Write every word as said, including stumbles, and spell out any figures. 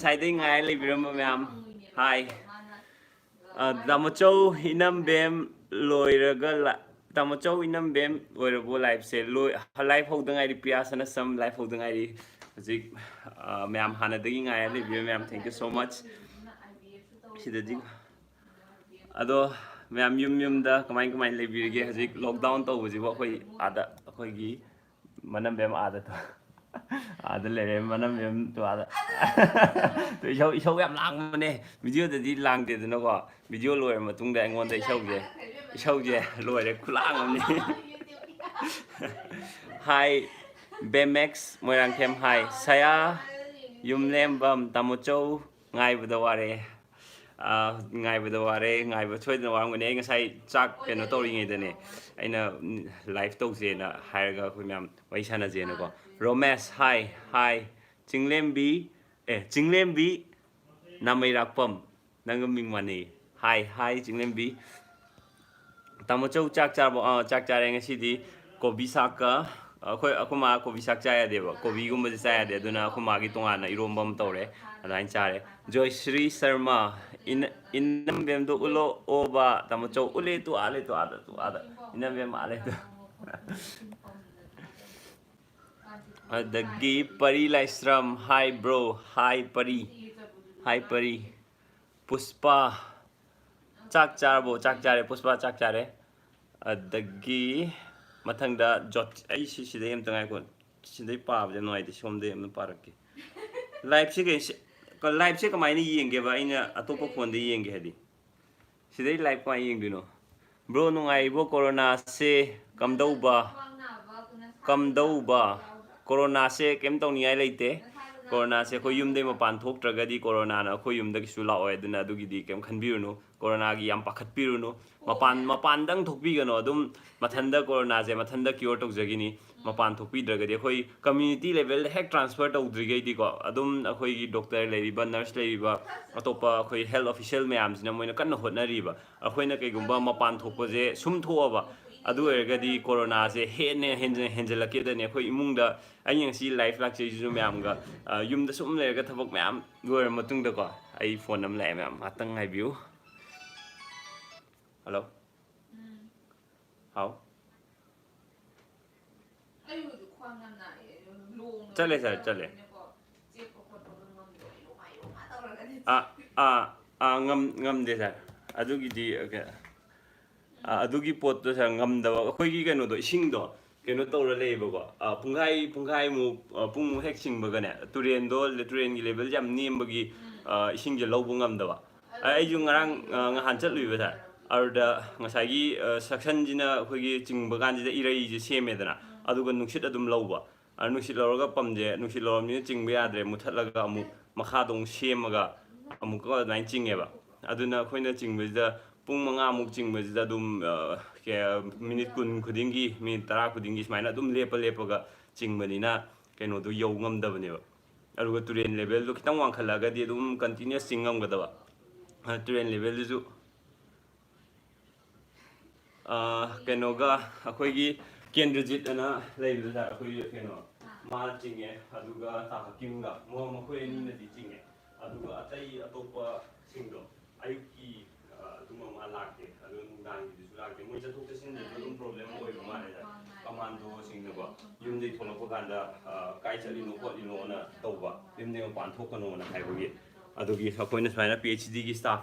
ꯉꯁꯥꯏꯗꯩ ꯉꯥꯏꯔ ꯂꯩꯕꯤꯔꯝꯕ ꯃꯌꯥꯝ꯫ ꯍꯥꯏ꯫ ꯑ, ꯇꯥꯃꯣꯆꯧ ꯏꯅꯝꯕꯦꯝ ꯂꯣꯏꯔꯒ ꯂ-, ꯇꯥꯃꯣꯆꯧ ꯏꯅꯝꯕꯦꯝ ꯂꯣꯏꯔꯕꯣ ꯂꯥꯏꯐꯁꯦ? ꯂꯣꯏ-, ꯂꯥꯏꯐ ꯍꯧꯗ ꯉꯥꯏꯔꯤ, ꯄ꯭ꯔꯤꯌꯥ ꯁꯅꯁꯝ ꯂꯥꯏꯐ ꯍꯧꯗ ꯉꯥꯏꯔꯤ꯫ ꯍꯧꯖꯤꯛ, ꯑ, ꯃꯌꯥꯝ ꯍꯥꯟꯅꯗꯒꯤ ꯉꯥꯏꯔ ꯂꯩꯕꯤꯕ ꯃꯌꯥꯝ, thank you so much꯫ ꯁꯤꯗꯗꯤ ꯑꯗꯣ ꯃꯌꯥꯝ ꯌꯨꯝ ꯌꯨꯝꯗ ꯀꯃꯥꯏ ꯀꯃꯥꯏꯅ ꯂꯩꯕꯤꯔꯤꯒꯦ? ꯍꯧꯖꯤꯛ ꯂꯣꯛꯗꯥꯎꯟ ꯇꯧꯕꯁꯤꯕꯨ ꯑꯩꯈꯣꯏ ꯑꯥꯗ, ꯑꯩꯈꯣꯏꯒꯤ ꯃꯅꯝꯕꯦꯝ ꯑꯥꯗ ꯇꯣ-, ꯑꯥꯗ ꯂꯩꯔꯦ, ꯃꯅꯝꯕꯦꯝ ꯇꯣ ꯑꯥꯗ꯫ ꯇꯣ ꯏꯁꯧ, ꯏꯁꯧ ꯌꯥꯝ ꯂꯥꯡꯕꯅꯦ꯫ ꯚꯤꯗꯤꯑꯣꯗꯗꯤ ꯂꯥꯡꯗꯦꯗꯅꯀꯣ꯫ ꯚꯤꯗꯤꯑꯣ ꯂꯣꯏꯔ ꯃꯇꯨꯡꯗ ꯑꯩꯉꯣꯟꯗ ꯏꯁꯧꯁꯦ, ꯏꯁꯧꯁꯦ ꯂꯣꯏꯔꯦ, ꯈꯨꯂꯥꯡ ꯑꯃꯅꯤ꯫ ꯍꯥꯏ, ꯕꯦꯃꯦꯛꯁ ꯃꯣꯏꯔꯥꯡꯊꯦꯝ ꯍꯥꯏ, ꯁꯌꯥ, ꯌꯨꯝꯂꯦꯝꯕꯝ, ꯇꯥꯃꯣꯆꯧ, ꯉꯥꯏꯕꯗ ꯋꯥꯔꯦ꯫ ꯑꯥ, ꯉꯥꯏꯕꯗ ꯋꯥꯔꯦ, ꯉꯥꯏꯕ ꯁꯣꯏꯗꯅ ꯋꯥꯔꯝꯒꯅꯤ꯫ ꯑꯩ ꯉꯁꯥꯏ ꯆꯥꯛ ꯀꯩꯅꯣ ꯇꯧꯔꯤꯉꯩꯗꯅꯦ, ꯑꯩꯅ, ꯎꯝ, ꯂꯥꯏꯚ ꯇꯧꯁꯦꯅ ꯍꯥꯏꯔꯒ ꯑꯩꯈꯣꯏ ꯃꯌꯥꯝ ꯋꯥꯔꯤ ꯁꯥꯟꯅꯁꯦꯅꯀꯣ꯫ ꯔꯣꯃꯦꯁ, ꯍꯥꯏ, ꯍꯥꯏ, ꯆꯤꯡꯂꯦꯝꯕꯤ, ꯑꯦ, ꯆꯤꯡꯂꯦꯝꯕꯤ ꯅꯥꯃꯩꯔꯥꯛꯄꯝ, ꯅꯪꯒ ꯃꯤꯡ ꯃꯥꯟꯅꯩ꯫ ꯍꯥꯏ, ꯍꯥꯏ, ꯆꯤꯡꯂꯦꯝꯕꯤ꯫ ꯇꯥꯃꯣꯆꯧ, ꯆꯥꯛ ꯆꯥꯔꯕꯣ? ꯑꯥ, ꯆꯥꯛ ꯆꯥꯔꯦ ꯉꯁꯤꯗꯤ꯫ ꯀꯣꯕꯤ ꯁꯥꯛꯀ, ꯑꯩꯈꯣꯏ, ꯑꯩꯈꯣꯏ ꯃꯥ ꯀꯣꯕꯤ ꯁꯥꯛ ꯆꯥ ꯌꯥꯗꯦꯕ, ꯀꯣꯕꯤꯒꯨꯝꯕꯁꯦ ꯆꯥ ꯌꯥꯗꯦ, ꯑꯗꯨꯅ ꯑꯩꯈꯣꯏ ꯃꯥꯒꯤ ꯇꯣꯉꯥꯟꯅ ꯏꯔꯣꯝꯕ ꯑꯃ ꯇꯧꯔꯦ, ꯑꯗꯨꯃꯥꯏꯅ ꯆꯥꯔꯦ꯫ ꯖꯣꯏꯁ꯭ꯔꯤ ꯁꯔꯃ, ꯏꯅ-, ꯏꯅꯝꯕꯦꯝꯗꯣ ꯎꯠꯂꯛꯑꯣꯕ, ꯇꯥꯃꯣꯆꯧ, ꯎꯠꯂꯦ ꯇꯨ ꯑꯥ ꯂꯩ, ꯇꯨ ꯑꯥꯗ, ꯇꯨ ꯑꯥꯗ, ꯏꯅꯝꯕꯦꯝ ꯑꯥ ꯂꯩ ꯇꯨ꯫ ꯑꯗꯒꯤ ꯄꯔꯤ ꯂꯥꯏꯁ꯭ꯔꯝ, ꯍꯥꯏ ꯕ꯭ꯔꯣ, ꯍꯥꯏ ꯄꯔꯤ, ꯍꯥꯏ ꯄꯔꯤ꯫ ꯄꯨꯁꯄꯥ, ꯆꯥꯛ ꯆꯥꯔꯕꯣ? ꯆꯥꯛ ꯆꯥꯔꯦ, ꯄꯨꯁꯄꯥ, ꯆꯥꯛ ꯆꯥꯔꯦ꯫ ꯑꯗꯒꯤ ꯃꯊꯪꯗ ꯖꯣꯠ-, ꯑꯩ ꯁꯤ, ꯁꯤꯗꯩ ꯑꯝꯇ ꯉꯥꯏꯈꯣ, ꯁꯤꯗꯩ ꯄꯥꯕꯁꯦ ꯅꯨꯡꯉꯥꯏꯇꯦ, ꯁꯣꯝꯗꯩ ꯑꯝꯇ ꯄꯥꯔꯛꯀꯦ꯫ ꯂꯥꯏꯚꯁꯦ ꯀꯩ-, ꯁꯤ-, ꯀ-, ꯂꯥꯏꯚꯁꯦ ꯀꯃꯥꯏꯅ ꯌꯦꯡꯒꯦꯕ? ꯑꯩꯅ ꯑꯇꯣꯞꯄ ꯐꯣꯟꯗ ꯌꯦꯡꯒꯦ ꯍꯥꯏꯗꯤ, ꯁꯤꯗꯩ ꯂꯥꯏꯚ ꯀꯃꯥꯏꯅ ꯌꯦꯡꯗꯣꯏꯅꯣ? ꯕ꯭ꯔꯣ, ꯅꯨꯡꯉꯥꯏꯔꯤꯕꯣ? ꯀꯣꯔꯣꯅꯥꯁꯦ ꯀꯝꯗꯧꯕ? ꯀꯝꯗꯧꯕ? ꯀꯣꯔꯣꯅꯥꯁꯦ ꯀꯩꯝ ꯇꯧꯅꯤꯡꯉꯥꯏ ꯂꯩꯇꯦ꯫ ꯀꯣꯔꯣꯅꯥꯁꯦ ꯑꯩꯈꯣꯏ ꯌꯨꯝꯗꯩ ꯃꯄꯥꯟ ꯊꯣꯛꯇ꯭ꯔꯒꯗꯤ ꯀꯣꯔꯣꯅꯥꯅ ꯑꯩꯈꯣꯏ ꯌꯨꯝꯗ ꯀꯩꯁꯨ ꯂꯥꯛꯑꯣꯏ, ꯑꯗꯨꯅ ꯑꯗꯨꯒꯤꯗꯤ ꯀꯩꯝ ꯈꯟꯕꯤꯔꯨꯅꯨ꯫ ꯀꯣꯔꯣꯅꯥꯒꯤ ꯌꯥꯝ ꯄꯥꯈꯠꯄꯤꯔꯨꯅꯨ꯫ ꯃꯄꯥꯟ, ꯃꯄꯥꯟꯗꯪ ꯊꯣꯛꯄꯤꯒꯅꯨ, ꯑꯗꯨꯝ ꯃꯊꯟꯗ ꯀꯣꯔꯣꯅꯥꯁꯦ ꯃꯊꯟꯗ ꯀ꯭ꯌꯣꯔ ꯇꯧꯖꯈꯤꯅꯤ꯫ ꯃꯄꯥꯟ ꯊꯣꯛꯄꯤꯗ꯭ꯔꯒꯗꯤ ꯑꯩꯈꯣꯏ ꯀꯝꯃ꯭ꯌꯨꯅꯤꯇꯤ ꯂꯦꯚꯦꯜꯗ ꯍꯦꯛ ꯇ꯭ꯔꯥꯟꯁꯐꯔ ꯇꯧꯗ꯭ꯔꯤꯈꯩꯗꯤꯀꯣ, ꯑꯗꯨꯝ ꯑꯩꯈꯣꯏꯒꯤ ꯗꯣꯛꯇꯔ ꯂꯩꯔꯤꯕ, ꯅꯔꯁ ꯂꯩꯔꯤꯕ, ꯑꯇꯣꯞꯄ ꯑꯩꯈꯣꯏ ꯍꯦꯜꯊ ꯑꯣꯐꯤꯁꯤꯌꯦꯜ ꯃꯌꯥꯝꯁꯤꯅ ꯃꯣꯏꯅ ꯀꯟꯅ ꯍꯣꯠꯅꯔꯤꯕ꯫ ꯑꯩꯈꯣꯏꯅ ꯀꯩꯒꯨꯝꯕ ꯃꯄꯥꯟ ꯊꯣꯛꯄꯁꯦ ꯁꯨꯝ ꯊꯣꯛꯑꯕ, ꯑꯗꯨ ꯑꯣꯏꯔꯒꯗꯤ ꯀꯣꯔꯣꯅꯥꯁꯦ ꯍꯦꯟꯅ ꯍꯦꯟꯖ- ꯍꯦꯟꯖꯜꯂꯛꯀꯦꯗꯅꯤ꯫ ꯑꯩꯈꯣꯏ ꯏꯃꯨꯡꯗ ꯑꯩ ꯉꯁꯤ ꯂꯥꯏꯐ ꯂꯥꯛꯆꯩꯁꯤꯁꯨ ꯃꯌꯥꯝꯒ, ꯑ, ꯌꯨꯝꯗ ꯁꯨꯝ ꯂꯩꯔꯒ ꯊꯕꯛ ꯃꯌꯥꯝ ꯂꯣꯏꯔ ꯃꯇꯨꯡꯗꯀꯣ, ꯑꯩ ꯐꯣꯟ ꯑꯃ ꯂꯥꯛꯑꯦ ꯃꯌꯥꯝ, ꯉꯥꯛꯇꯪ ꯉꯥꯏꯕꯤꯌꯨ꯫ ꯍꯜꯂꯣ꯫ ꯍꯥꯎ꯫ ꯆꯠꯂꯦ ꯁꯥꯔ, ꯆꯠꯂꯦ꯫ ꯑꯥ, ꯑꯥ, ꯑꯥ, ꯉꯝ-, ꯉꯝꯗꯦ ꯁꯥꯔ꯫ ꯑꯗꯨꯒꯤꯗꯤ, ꯑ, ꯀ-, ꯑꯥ, ꯑꯗꯨꯒꯤ ꯄꯣꯠꯇꯣ ꯁꯥꯔ, ꯉꯝꯗꯕ꯫ ꯑꯩꯈꯣꯏꯒꯤ ꯀꯩꯅꯣꯗꯣ, ꯏꯁꯤꯡꯗꯣ ꯀꯩꯅꯣ ꯇꯧꯔ ꯂꯩꯌꯦꯕꯀꯣ, ꯑ, ꯄꯨꯡꯈꯥꯏ, ꯄꯨꯡꯈꯥꯏꯃꯨꯛ, ꯑ, ꯄꯨꯡꯃꯨꯛ ꯍꯦꯛ ꯆꯤꯡꯕꯒꯅꯦ, ꯇꯨꯔꯦꯟꯗꯣ, ꯇꯨꯔꯦꯟꯒꯤ ꯂꯦꯚꯦꯜꯁꯦ ꯌꯥꯝ ꯅꯦꯝꯕꯒꯤ, ꯑ, ꯏꯁꯤꯡꯁꯦ ꯂꯧꯕ ꯉꯝꯗꯕ꯫ ꯑ, ꯑꯩꯁꯨ ꯉꯔꯥꯡ, ꯑ, ꯉꯍꯥꯟ ꯆꯠꯂꯨꯏꯕ ꯁꯥꯔ꯫ ꯑꯗꯨꯗ ꯉꯁꯥꯏꯒꯤ, ꯑ, suction ꯁꯤꯅ ꯑꯩꯈꯣꯏꯒꯤ ꯆꯤꯡꯕ ꯀꯥꯟꯁꯤꯗ ꯏꯔꯩꯁꯦ ꯁꯦꯝꯃꯦꯗꯅ, ꯑꯗꯨꯒ ꯅꯨꯡꯁꯤꯠ ꯑꯗꯨꯝ ꯂꯧꯕ꯫ ꯑ, ꯅꯨꯡꯁꯤꯠ ꯂꯧꯔꯒ ꯄꯝꯁꯦ, ꯅꯨꯡꯁꯤꯠ ꯂꯧꯔꯕꯅꯤꯅ ꯆꯤꯡꯕ ꯌꯥꯗ꯭ꯔꯦ, ꯃꯨꯠꯊꯠꯂꯒ ꯑꯃꯨꯛ ꯃꯈꯥꯗ ꯑꯃꯨꯛ ꯁꯦꯝꯃꯒ ꯑꯃꯨꯛꯀ ꯑꯗꯨꯃꯥꯏꯅ ꯆꯤꯡꯉꯦꯕ꯫ ꯑꯗꯨꯅ ꯑꯩꯈꯣꯏꯅ ꯆꯤꯡꯕꯁꯤꯗ ꯄꯨꯡ ꯃꯉꯥꯃꯨꯛ ꯆꯤꯡꯕꯁꯤꯗ ꯑꯗꯨꯝ, ꯑ, ꯀꯌꯥ-, ꯃꯤꯅꯤꯠ ꯀꯨꯟ ꯈꯨꯗꯤꯡꯒꯤ, ꯃꯤꯅꯤꯠ ꯇꯔꯥ ꯈꯨꯗꯤꯡꯒꯤ ꯁꯨꯃꯥꯏꯅ ꯑꯗꯨꯝ ꯂꯦꯞꯄ ꯂꯦꯞꯄꯒ ꯆꯤꯡꯕꯅꯤꯅ ꯀꯩꯅꯣꯗꯣ ꯌꯧ ꯉꯝꯗꯕꯅꯦꯕ꯫ ꯑꯗꯨꯒ ꯇꯨꯔꯦꯟ ꯂꯦꯚꯦꯜꯗꯣ ꯈꯤꯇꯪ ꯋꯥꯡꯈꯠꯂꯛꯑꯒꯗꯤ ꯑꯗꯨꯝ continuous ꯆꯤꯡ ꯉꯝꯒꯗꯕ꯫ ꯑ, ꯇꯨꯔꯦꯟ ꯂꯦꯚꯦꯜꯗꯨꯁꯨ, ꯑ, ꯀꯩꯅꯣꯒ, ꯑꯩꯈꯣꯏꯒꯤ ꯀꯦꯟꯗ꯭ꯔꯖꯤꯠ ꯑꯅ ꯂꯩꯕꯗꯨꯗ ꯑꯩꯈꯣꯏꯒꯤ ꯀꯩꯅꯣ, ꯃꯥ ꯆꯤꯡꯉꯦ, ꯑꯗꯨꯒ ꯇꯥ ꯍꯀꯤꯝꯒ, ꯃꯣ-, ꯃꯈꯣꯏ ꯑꯅꯤꯅꯗꯤ ꯆꯤꯡꯉꯦ꯫ ꯑꯗꯨꯒ ꯑꯇꯩ ꯑꯇꯣꯞꯄꯁꯤꯡꯗꯣ ꯑꯌꯨꯛꯀꯤ, ꯑ, ꯑꯗꯨꯝꯕ ꯃꯥ ꯂꯥꯛꯇꯦ, ꯑꯗꯨꯒ ꯅꯨꯡꯗꯥꯡꯒꯤꯗꯨꯁꯨ ꯂꯥꯛꯇꯦ꯫ ꯃꯣꯏ ꯆꯠꯊꯣꯛ ꯆꯠꯁꯤꯟꯗꯁꯨ ꯑꯗꯨꯝ problem ꯑꯣꯏꯕ ꯃꯥꯜꯂꯦꯗ꯫ Commando ꯁꯤꯡꯅꯀꯣ, ꯌꯨꯝꯗꯒꯤ ꯊꯣꯛꯂꯛꯄ ꯀꯥꯟꯗ, ꯑ, ꯀꯥꯏ ꯆꯠꯂꯤꯅꯣ ꯈꯣꯠꯂꯤꯅꯣꯅ ꯇꯧꯕ, ꯌꯨꯝꯗꯒꯤ ꯃꯄꯥꯟ ꯊꯣꯛꯀꯅꯣꯅ ꯍꯥꯏꯕꯒꯤ꯫ ꯑꯗꯨꯒꯤ ꯑꯩꯈꯣꯏꯅ ꯁꯨꯃꯥꯏꯅ PHCD ꯒꯤ staff